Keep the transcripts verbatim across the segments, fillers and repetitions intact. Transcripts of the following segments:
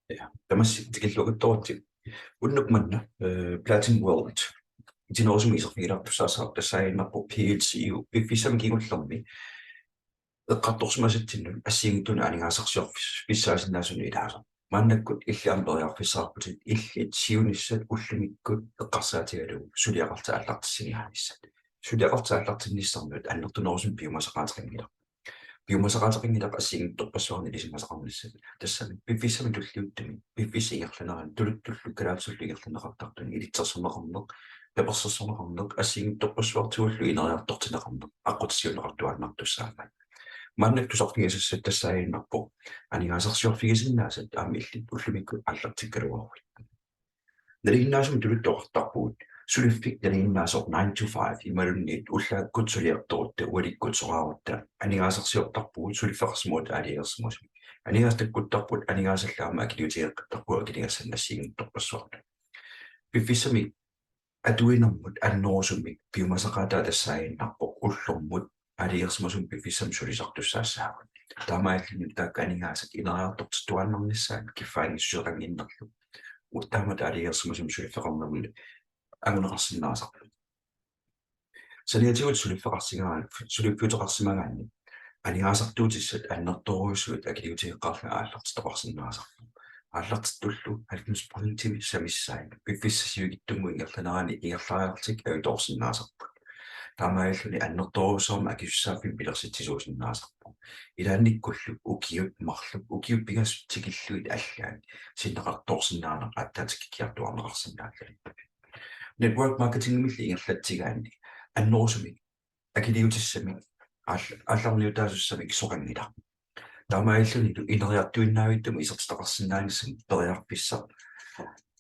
Ja, tamassi tikilluaritsi. Unnuk manna, eh, Platin World itinerusumik iserfigilaartussaassavarput tassaaginnarpoq P L C U piffissami kingullermi eqqartorsimasatsinnut assigiinngitsunut aningaasarsiorfissaasinnaasunut ilaasoq. Maannakkut illit aamma periarfissaqarputit illit siunissat ullumikkut eqqarsaatigalugu suliaqartut aallartissinnaanissat. Suliaqartut aallartinnissannut annertunerusumik piumasaqaateqanngilaq. Piumasaqaateqanngilaq assigiinngitsorpassuarnik ilisimasaqarnissat. Tassami piffissami tulliuttumi, piffissap ingerlanerani, tuluttullu kalaallisullu ingerlanneqartartuni ilitsersorneqarneq, tapersersorneqarneq, assigiinngitsorpassuartigullu ineriartortinneqarneq aqqutissiuunneqartuaannartussaammat. Maannakkut tusarfigisassat tassaaginnarpoq aningaasarsiorfigisinnaasat aamma illit ullumikkut aallartikkaluaruit. Nalinginnaasumik tuluttut oqartarpugut suliffik nalinginnaasoq nine to five imaluunniit ullaakkut suliartorutta ualikkut soraarutta aningaasarsiortarpugut suliffeqarsimavutit aalajangersimasumik. Aningaasat takkuttarput aningaasallu aamma akiliutigeqqittarpugut akiligassanik assigiinngitsorpassuarnut. Piffissami atuinermut annerusumik piumasaqaataa tassaaginnarpoq ullormut aalajangersimasumik piffissami sulisartussaassaagut. Taamaalilluni taakku aningaasat ineriartortittuaannarnissaat kiffaanngissuseqannginnerlu. Uagut taamatut aalajangersimasumik suliffeqarnermut anguneqarsinnaasarput. Saniatigut suliffeqarsimagaa-, suliffiuteqarsimagaanni aningaasartuutissat annertoorujussuit akiliutigeqqaarlugit aallartittoqarsinnaasarpoq. Aallartittullu halvfems procentimik samissai piffissap sivikitsunnguup ingerlanerani ingerlariarlutik ajutoorsinnaasarput. Taamaalilluni annertoorujussuarmik akisussaaffimmik pilersitsisuusinnaasarpoq. Ilaannikkullu ukiut marluk, ukiut pingasut tikillugit allaat sinneqartoorsinnaaneq aatsaat tikikkiartuaarneqarsinnaalluni. Network marketingimilli ingerlatsigaanni annerusumik akiliutissamik aal-, aallarniutaasussamik soqanngilaq. Taamaalillunilu ineriartuinnavittumik isertitaqarsinnaanissamut periarfissaq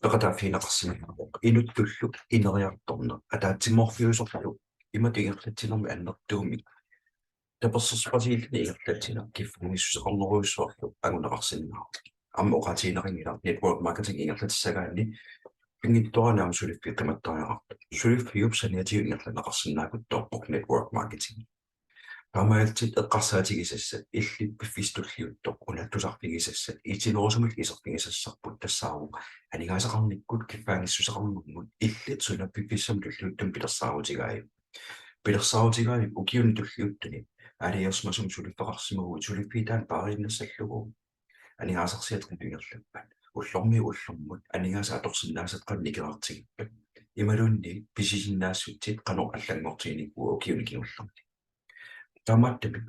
peqataaffigineqarsinnaavoq. Inuttullu ineriartorneq ataatsimoorfiusorlu imatut ingerlatsinermi annertuumik tapersersorpasilluni ingerlatsineq kiffaanngissuseqarnerujussuarlu anguneqarsinnaavoq. Aamma oqaatigineqanngilaq network marketing ingerlatissagaanni pinngitsoorani aamma suliffiit qimattariaqartut. Suliffiup saniatigut ingerlanneqarsinnaakuttoorpoq network marketing. Taamaalillutit eqqarsaatigisassat illit piffissaq tulliuttoq una tusarfigisassat itinerusumillu iserfigisassarput tassaavoq aningaasaqarnikkut kiffaanngissuseqarnermut illit suna piffissami tulliuttumi pilersaarutigaajuk. Pilersaarutigaajuk ukiuni tulliuttuni aalajangersimasumik suliffeqarsimaguit suliffiit taanna paariinnassallugu aningaasarsiatit qanoq ingerlappat. Ullormiit ullormut aningaasat atorsinnaasat qanoq nikerartigippat. Imaluunniit pisisinnaassutsit qanoq allanngortiginikuuat ukiuni kingullerni. Taamaattumik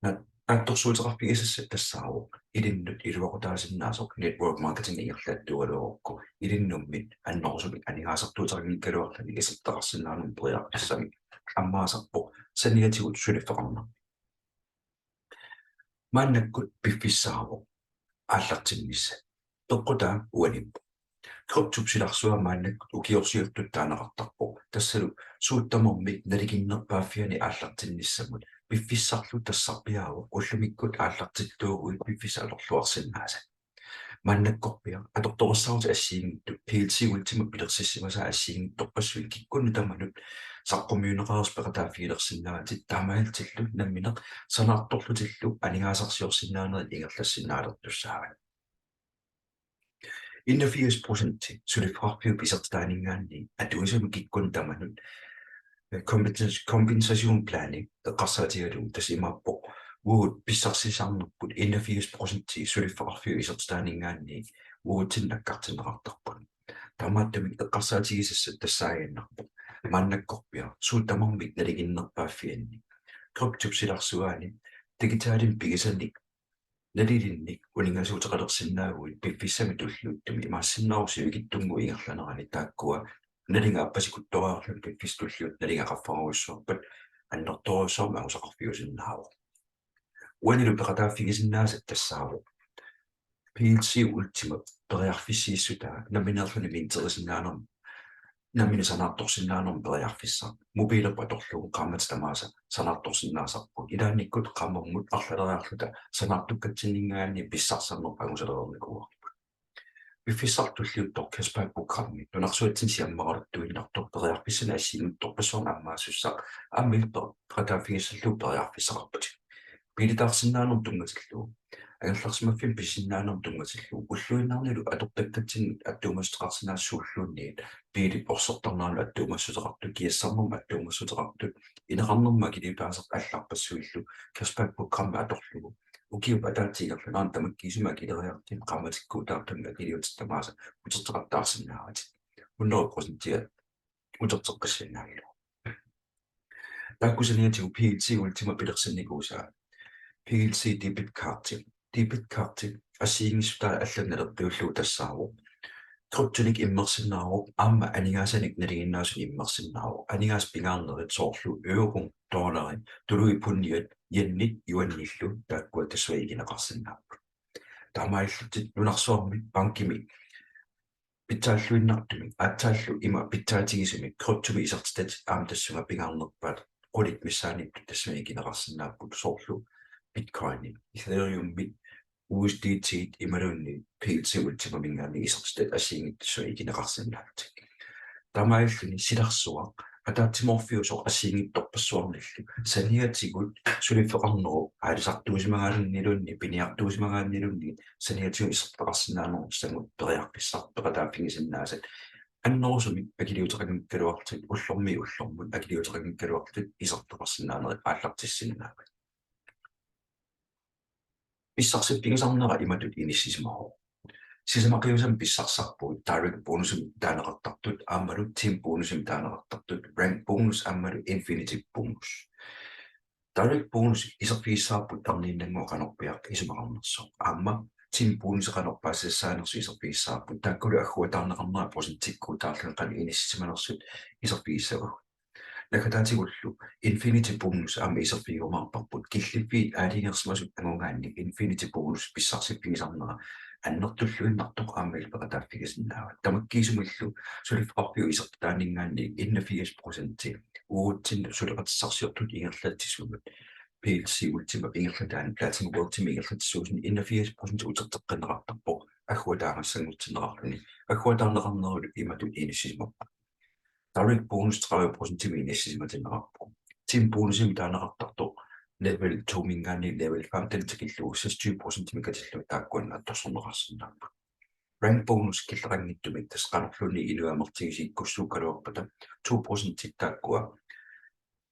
na-, naatsorsuuteqarfigisassat tassaavoq ilinnut iluaqutaasinnaasoq network marketing ingerlattuugaluarukku ilinnummi annerusumik aningaasartuuteqanngikkaluarluni isertitaqarsinnaanermut periarfissamik ammaasarpoq saniatigut suliffeqarnermik. Maannakkut piffissaavoq aallartinnissaq. Peqqutaa uaniippoq. Kryptop silarsua maannakkut ukiorsiortut taaneqartarpoq. Tassalu suut tamarmik nalikinnerpaaffiani aallartinnissamut piffissarlu tassarpiaavoq ullumikkut aallartittuuguit piffissaq atorluarsinnaasat. Maannakkorpiaq atortorissaarutit assigiinngitsut P L C Ultimap pilersissimasaa assigiinngitsorpassuit kikkunnut tamanut saqqummiunneqareersut peqataaffigilersinnaavatit taamaalillutillu nammineq sanaartorlutillu aningaasarsiorsinnaanerit ingerlassinnaalertussaavat. Enogfirs procent suliffeqarfiup isertitaaninngaanniit atuisunut kikkunnut tamanut, eh, kompensas-, kompensationsplani eqqarsaatigalugu tassa imaappoq uagut pissarsisarnerput enogfirs procent suliffeqarfiup isertitaaninngaanniit uagutsinnut nakkartinneqartarput. Taamaattumik eqqarsaatigisassat tassaaginnarpoq maannakkorpiaq suut tamarmik nalikinnerpaaffianni kryptop silarsuaani digitalimik pigisanik nalilinnik uninngasuuteqalersinnaaguit piffissami tulliuttumi imaassinnaavoq sivikitsunnguup ingerlanerani taakkua nalinga appasikuttoriarluni piffissami tulliuttumi nalinga qaffarujussuarpat annertoorujussuarmik angusaqarfiusinnaavoq. Uanilu peqataaffigisinnaasat tassaavoq P L C Ultimap periarfissiissutaa nammineerluni minterisinnaanermut, nammineq sanaartorsinnaanermut periarfissaq. Mobiilerput atorlugu qaammatit tamaasa sanaartorsinnaasarput. Ilaannikkut qaammammut arlaleriarluta sanaartukkatsinninngaanniit pissarsisarnerput angusalereernikuuarput. Piffissaq tulliuttoq cashback programmi nunarsuatsinni siammaraluttuinnartoq periarfissanik assigiinngitsorpassuarnik ammaassussaq aamma illit peqataaffigissallugu periarfissaqarputit. Biilitaarsinnaanermut tunngatillugu, angerlarsimaffinnik pisinnaanermut tunngatillugu, ulluinnarnilu atortakkatsinnut attuumassuteqarsinnaasut suulluunniit, biilit orsortarneranut attuumassuteqartut, kiassarnermut attuumassuteqartut, ineqarnermut akiliutaasartut allarpassuillu, cashback programmi atorlugu, ukiup ataatsip ingerlanerani tamakkiisumik akileriarlutit qaammatikkuutaartumik akiliutit tamaasa uterteqattaarsinnaavatit. Hundrede procentia uterteqqissinnaavatit. Taakku saniatigut P L C Ultima pilersinnikuusaa. P L C debit cardi. Debit cardi assigiinngissutaa allanut naleqqiullugu tassaavoq kryptonik immersinnaavoq, aamma aningaasanik nalinginnaasunik immersinnaavoq. Aningaasat pingaarnerit soorlu euro, dollari, tuluit pundiat, yenit, yuanillu taakkua tassunga ikineqarsinnaapput. Taamaalillutit nunarsuarmi bankimi pitsaalluinnartumik, aatsaallu ima pitsaatigisumik kryptomik isertitatit aamma tassunga pingaarnerpaat qulit missaanniittut tassunga ikineqarsinnaapput, soorlu Bitcoinit, Ethereumit, U S D T-t imaluunniit P L C Ultimaminngaanniit isertitatit assigiinngitsut tassunga ikineqarsinnaallutik. Taamaalilluni silarsuaq ataatsimoorfiusoq assigiinngitsorpassuarnillu saniatigut suliffeqarnerup aalisartuusimagaanniluunniit piniartuusimagaanniluunniit saniatigut isertoqarsinnaanerussagut periarfissaq peqataaffigisinnaasat annerusumik akiliuteqanngikkaluarlutit, ullormiit ullormut akiliuteqanngikkaluarlutit isertoqarsinnaanerit aallartissinnaavat. Pissarsiffigisarnera imatut inissisimavoq. Sisamaqiusamik pissarsisarpugut direct bonusimik taaneqartartut aammalu team bonusimik taaneqartartut, rank bonus aammalu infinity bonus. Direct bonus iserfigissavarput erniinnannguaq qanorpiaq isumaqarnersoq, aamma team bonus qanoq paasisassanersoq iserfigissavarput, taakkulu agguataarneqarnerat procentikkuutaarlugit qanoq inissisimanersut iserfigissavagut. Naggataatigullu infinity bonus aamma iserfigiumaarparput killiffiit aalajangersimasut angugaanni infinity bonus pissarsiffigisarnera annertulluinnartoq aamma illit peqataaffigisinnaavat. Tamakkiisumillu suliffeqarfiup isertitaaninngaanniit enogfirs procenti uagutsinnut suleqatissarsiortutut ingerlatsisunut, P L C Ultimap ingerlataani Platinum Worldimi ingerlatsisuusuni enogfirs procent uterteqqinneqartarpoq agguataagassanngortinneqarluni. Agguataarneqarnerilu imatut inissisimapput. Direct bonus tredive procentimik inissisimatinneqarpoq. Team bonusimik taaneqartartoq level to-minngaanniit level femten tikillugu seksogtyve procentimik katillugit taakkuannut attorsorneqarsinnaapput. Rank bonus killeqanngitsumik, tassa qanorluunniit inuit amerlatigisut ikkussuukkaluarpata to procentit taakkua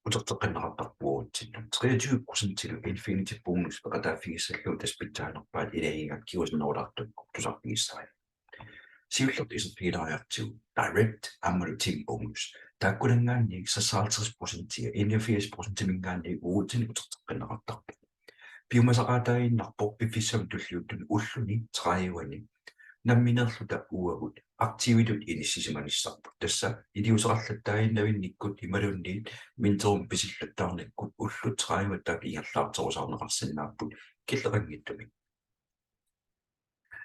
uterteqqinneqartarput uagutsinnut. Treogtyve procentilu infinity bonus peqataaffigissallugu tassa pitsaanerpaat ilagigakkit kingusinnerulaartukkut tusarfigissavat. Siullertut iserfigilaariartigu direct aammalu team bonus. Taakkunanngaanniit seksoghalvtreds procentia enogfirs procentiminngaanniit uagutsinnut uterteqqinneqartarpoq. Piumasaqaataaginnarpoq piffissami tulliuttumi ulluni tredivini nammineerluta uagut aktiivitut inissisimanissarput. Tassa iliuuseqarlattaaginnavinnikkut imaluunniit minterimik pisillattaarnikkut ullut tredive taakku ingerlaarterusaarneqarsinnaapput killeqanngitsumik.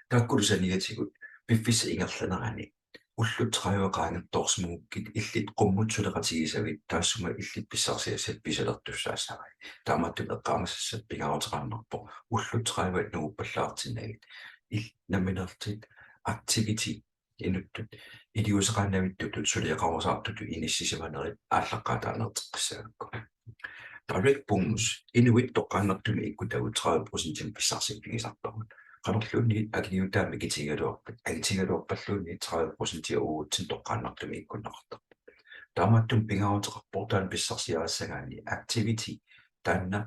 Taakkulu saniatigut piffissap ingerlanerani ullut tredive qaangertoorsimagukkit illit qummut suleqatigisavit taassuma illit pissarsiassat pisalertussaassavai. Taamaattumik eqqaamasassat pingaaruteqarnerpoq ullut tredive nunguppallaartinnagit il-, nammineerlutit activity inuttut iliuuseqaannavittutut suliaqarusaartutut inissisimanerit aallaqqaataaniittoqqissagakku. Direct bonus inuit toqqaannartumik ikkutagut tredive procentimik pissarsiffigisarpagut. Qanorluunniit akiliutaa mikitigigaluarpat, angitigigaluarpalluunniit tredive procentia uagutsinnut toqqaannartumik ikkunneqartarpoq. Taamaattumik pingaaruteqarpoq taanna pissarsiarissagaanni activity taanna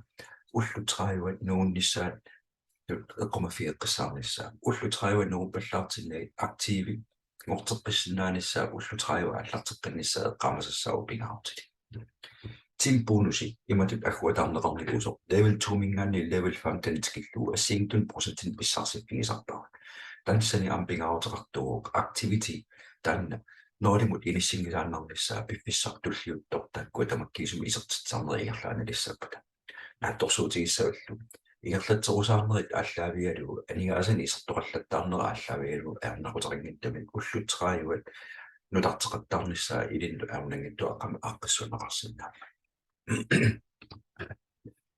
ullut tredive nungunnissaat eqqumaffigeqqissaarnissaa. Ullut tredive nunguppallaartinnagit aktiivi ngorteqqissinnaanissaa, ullut tredive aallarteqqinnissaa eqqaamasassaavoq pingaarutilik. Team bonusi imatut agguataarneqarnikuusoq level to-minngaanniit level femten tikillugu assigiinngitsunik procentinik pissarsiffigisarpagut. Tassani aamma pingaaruteqartuuvoq activity taanna nulimut inissinngisaannarnissaa piffissaq tulliuttoq taakkua tamakkiisumik isertitsisarnerit ingerlaannalissappata. Naatsorsuutigissavallu ingerlatserusaarnerit aallaavigalugu, aningaasanik isertoqallattaarnerit aallaavigalugu, ajornaquteqanngitsumik ullut tredive nutarteqattaarnissaa ilinnut ajornanngitsuaqqamik aaqqissuunneqarsinnaammat.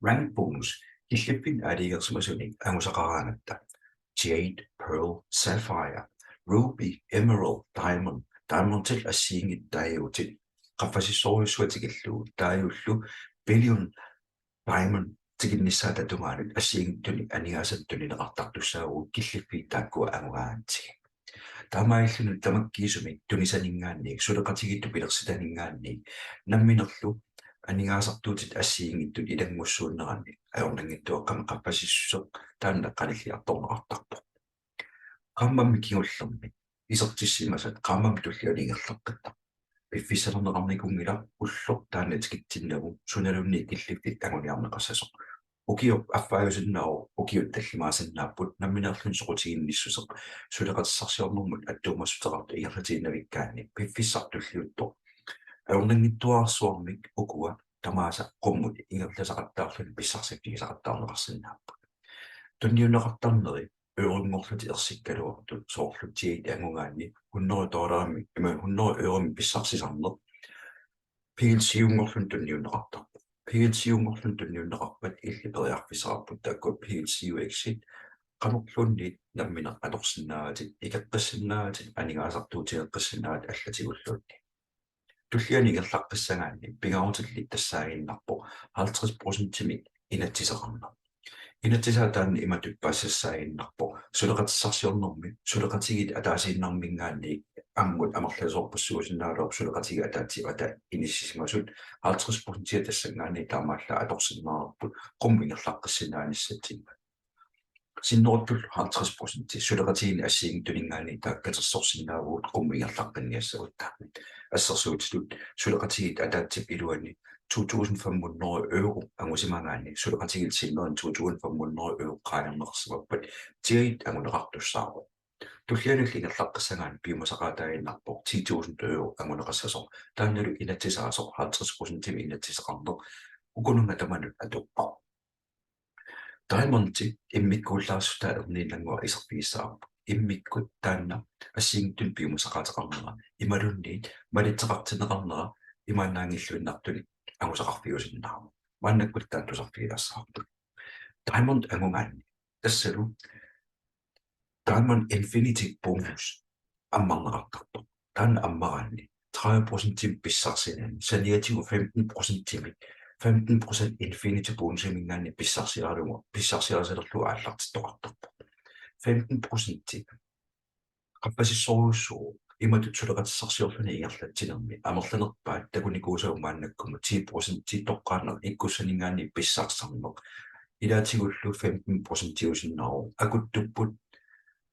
Rank bonus killiffinnik aalajangersimasunik angusaqaraangatta Jade, Pearl, Sapphire, Ruby, Emerald, Diamond, Diamondillu assigiinngitsut taaguutit qaffasissorujussuaq tikillugu taagullu Billion, Diamond, tikinnissaata tungaanut assigiinngitsunik aningaasanik tunineqartartussaavugut killiffiit taakkua angugaangatsigit. Taamaalilluni tamakkiisumik tunisaninngaanniit suleqatigiittut pilersitaninngaanniit namminerlu aningaasartuutit assigiinngitsut ilanngussuunneranni ajornanngitsuaqqamik qaffasissuseq taanna qanilliartorneqartarpoq. Qaammammik kingullermik isertissimasat qaammammik tullianut ingerlaqqittarpoq. Piffissalerneqarnikunngilaq ulloq taanna tikitsinnagu sunaluunniit killiffik anguniarneqassasoq. Ukiup affaajusinnaavoq, ukiut tallimaasinnaavoq, nammineerluni soqutiginnissuseq suleqatissarsiornermut attuumassuteqartoq ingerlatiinnavikkaanni piffissaq tulliuttoq ajornanngitsuararsuarmik ukua tamaasa qummut ingerlasaqattaarluni pissarsiffigisaqattaarneqarsinnaapput. Tunniunneqartarneri euronngorlutik ersikkaluartut soorlu Jade angugaanni hundrede dollarimik, ima hundrede euromik pissarsisarneq PLCU-nngorluni tunniunneqartarpoq. PLCU-nngorluni tunniunneqarpat illit periarfissaqarputit taakku PLCUX-it qanorluunniit nammineq atorsinnaavatit, ikeqqissinnaavatit, aningaasartuutigeqqissinnaavatit allatigulluunniit. Tullianut ingerlaqqissagaanni pingaarutillit tassaaginnarpoq halvtreds procentimik inatsiseqarneq. Inatsisaa taanna imatut paasisassaaginnarpoq suleqatissarsiornermi suleqatigiit ataasiinnarminngaanniit ammut amerlasoorpassuusinnaagaluarpoq suleqatigiit ataatsip ata inissisimasut halvtreds procentia tassanngaanniit taamaallaat atorsinnaavarput qummut ingerlaqqissinnaanissatsinnik. Sinneruttullu halvtreds procenti suleqatigiinni assigiinngitsuninngaanniit taakku katersorsinnaavugut qummut ingerlaqqinniassagutta. Assersuutitut suleqatigiit ataatsip iluani to tusind fem hundrede euro angusimagaanni suleqatigiit sinneri to tusind fem hundrede euro qaangerneqarsimappat Jade anguneqartussaavoq. Tullianullu ingerlaqqissagaanni piumasaqaataaginnarpoq ti tusind euro anguneqassasoq. Taannalu inatsisaasoq halvtreds procentimik inatsiseqarneq ukununnga tamanut atuuppoq. Diamondi immikkuullarissutaa erniinnannguaq iserfigissavarput. Immikkut taanna assigiinngitsunik piumasaqaateqarnera imaluunniit malitseqartinneqarnera imaannaanngilluinnartunik angusaqarfiusinnaavoq. Maannakkut taanna tusarfigilaassavarput. Diamond angugaanni tassalu Diamond Infinity Bonus ammarneqartarpoq. Taanna ammaraanni tredive procentimik pissarsinani saniatigut femten procentimik, femten procent Infinity Bonusiminngaanniit pissarsiaralugu, pissarsiarisalerlugu aallartittoqartarpoq. Femten procenti qaffasissorujussuuvoq imatut suleqatissarsiorluni ingerlatsinermi amerlanerpaat takunikuusavut maannakkumut ti procenti toqqaannaq ikkussaninngaanniit pissarsisarneq. Ilaatigullu femten procentiusinnaavoq akuttupput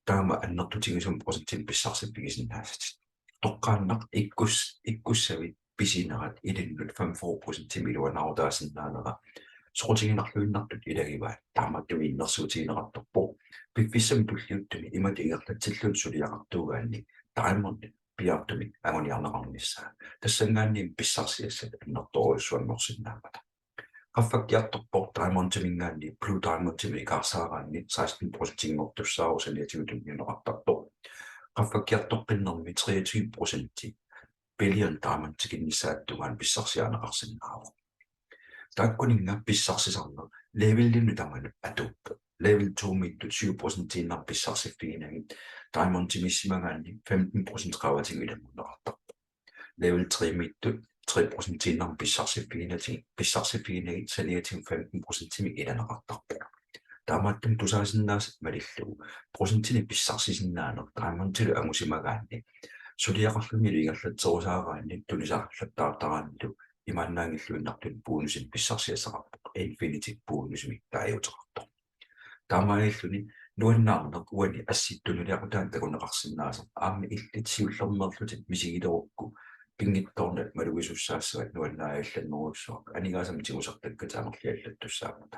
taama annertutigisumik procentimik pissarsiffigisinnaassatit. Toqqaannaq ikkus-, ikkussavit pisinerat ilinnut femogfyrre procentimik iluanaarutaasinnaanera soqutiginarluinnartut ilagivaat, taamaattumik innersuutigineqartarpoq piffissami tulliuttumi imatut ingerlatsilluni suliaqartuugaanni Diamond piaartumik anguniarneqarnissaa. Tassanngaanniit pissarsiassat annertoorujussuanngorsinnaammata. Qaffakkiartorpoq Diamondiminngaanniit Blue Diamondimut ikaarsaaraanni seksten procentinngortussaavoq saniatigut tunniunneqartartoq. Qaffakkiartoqqinnermi treogtyve procenti Billion Diamond tikinnissaata tungaanut pissarsiarineqarsinnaavoq. Taakkuninnga pissarsisarneq levelinut tamanut atuuppoq. Level to-miittut syv procentiinnarmik pissarsiffiginagit Diamondimiissimagaanni femten procent qaavatigut ilanngunneqartarpoq. Level tre-miittut tre procentiinnarmik pissarsiffiginati-, pissarsiffiginagit saniatigut femten procentimik ilaneqartarpoq. Taamaattumik tusaasinnaasat malillugu procentinik pissarsisinnaaneq Diamondilu angusimagaanni suliaqarlunilu ingerlatserusaaraanni tunisaqarlattaartaraannilu imaannaanngilluinnartunik bonusinik pissarsiassaqarpoq, Infinity Bonusimik taaguuteqartoq. Taamaalilluni nuannaarneq uani assittunuliaqutaanik takuneqarsinnaasoq aamma illit siullermeerlutit misigilerukku pinngitsoornat malugisussaassavat nuannaajallannerujussuaq aningaasanik tigusartakkatit amerliallattussaammata.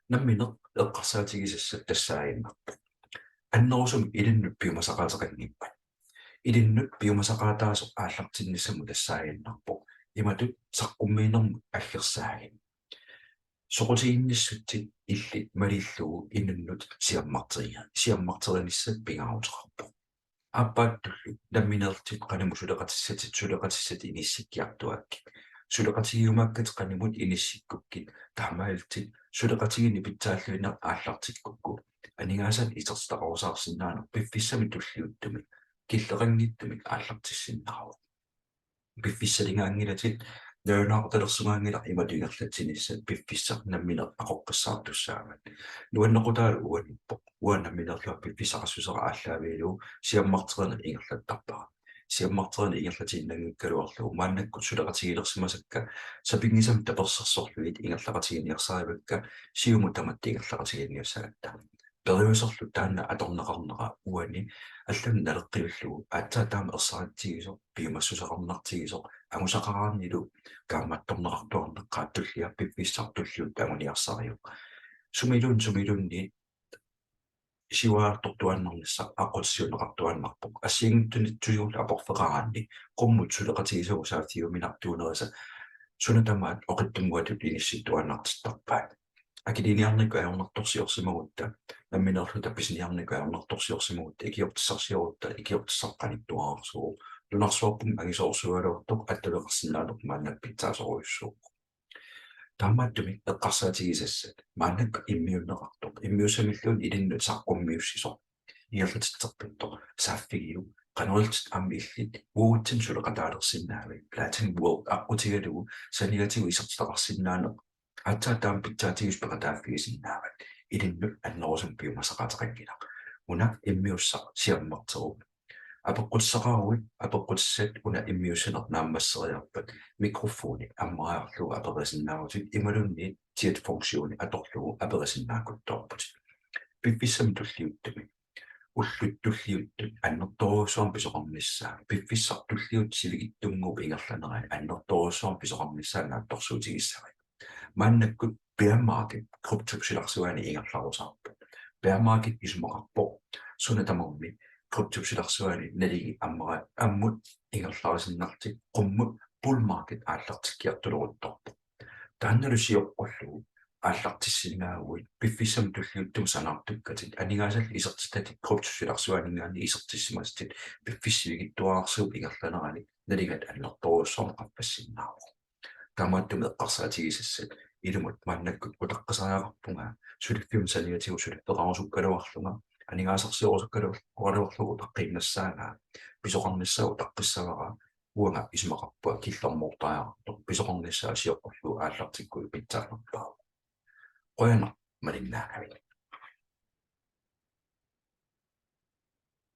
Nammineq eqqarsaatigisassat tassaaginnarpoq annerusumik ilinnut piumasaqaateqanngippat. Ilinnut piumasaqaataasoq aallartinnissamut tassaaginnarpoq imatut saqqummiinermut aggersaagit. Soqutiginnissutsit illit malillugu ilinnut siammarteri-, siammarterinissat pingaaruteqarpoq. Aappaattullu nammineerlutit qanimut suleqatissatit, suleqatissatit inissikkiartuaakkit. Suleqatigiumaakkatit qanimut inissikkukkit, taamaalillutit suleqatigiinneq pitsaalluinnaq aallartikkukku aningaasanik itertitaqarusaarsinnaaneq piffissami tulliuttumi killeqanngitsumik aallartissinnaavoq. Piffissaligaanngilatit Nalunaaqutaalersugaanngilaq imatut ingerlatsinissat piffissaq nammineq aqoqqissaartussaavat. Nuannequtaalu uaniippoq. Uanga nammineerlunga piffissaqassusera aallaavigalugu siammarterineq ingerlattarpara. Siammarterineq ingerlatiinnanngikkaluarlugu maannakkut suleqatigilersimasakka sapinngisamik tapersersorlugit ingerlaqatiginiarsarivakka siumut tamatta ingerlaqatigiinniassagatta. Periuserlu taanna atorneqarnera uani allanut naleqqiullugu aatsaat taama ersaritsigisoq, piumassuseqarnartigisoq, angusaqaraannilu kaammattorneqartuarneq qaatsullia piffissaq tulliuttoq anguniarsariuk. Sumiluunniit, sumiluunniit siuariartortuaannarnissaq aqqutissiuunneqartuaannarpoq. Assigiinngitsunitsutigullu aporfeqaraanni qummut suleqatigisagut saaffigiuminartuunerisa suna tamaat oqitsunnguatut inissittuaannartittarpaat. Akiliiniarnikkut ajornartorsiorsimagutta, nammineerluta pisiniarnikkut ajornartorsiorsimagutta, ikiortissarsiorutta, ikiortissaq qanittuararsuuvoq. Nunarsuarput angisoorsuugaluartoq attaveqarsinnaaneq maanna pitsaasorujussuuvoq. Taamaattumik eqqarsaatigisassat maannakkut immiunneqartoq, immiussamilluunniit ilinnut saqqummiussisoq, ingerlatitseqqittoq saaffigiuk, qanoq ilillutit aamma illit uagutsinnut suleqataalersinnaavat, Platin World aqqutigalugu saniatigut isertitaqarsinnaaneq aatsaat taama pitsaatigisoq peqataaffigisinnaavat, ilinnut annerusumik piumasaqaateqanngilaq. Una immiussaq siammarteruvoq. Apeqqutissaqaruit, apeqqutissat una immiussaneq naammasseriarpat mikrofoni ammariarlugu aperisinnaavutit imaluunniit chat funktioni atorlugu aperisinnaakkuttoorputit. Piffissami tulliuttumi ullut tulliuttut annertoorujussuarmik pisoqarnissaa, piffissaq tulliuttoq sivikitsunnguup ingerlanerani annertoorujussuarmik pisoqarnissaa naatsorsuutigissavat. Maannakkut bear market kryptop silarsuani ingerlarusaarpoq. Bear market isumaqarpoq suna tamarmi kryptop silarsuani naligi ammara ammut ingerlarisinnarlutik, qummut bull market aallartikkiartuleruttorpoq. Taannalu sioqqullugu aallartissinnaaguit piffissami tulliuttumi sanaartukkatit aningaasallu isertitatit kryptop silarsuaninngaanniit isertissimasatit piffissap sivikitsuararsuup ingerlanerani nalingat annertoorujussuarmik qaffassinnaavoq. Taamaattumik eqqarsaatigisassat ilumut maannakkut utaqqisariaqarpunga suliffimmik saniatigut suliffeqarusukkaluarlunga aningaasarsiorusukkaluarlugu utaqqiinnassaagaa pisoqarnissaa utaqqissavara uanga isumaqarpunga killormoortariaqartoq pisoqarnissaa sioqqullugu aallartikkuit pitsaanerpaavoq. Qujanaq malinnaagavit.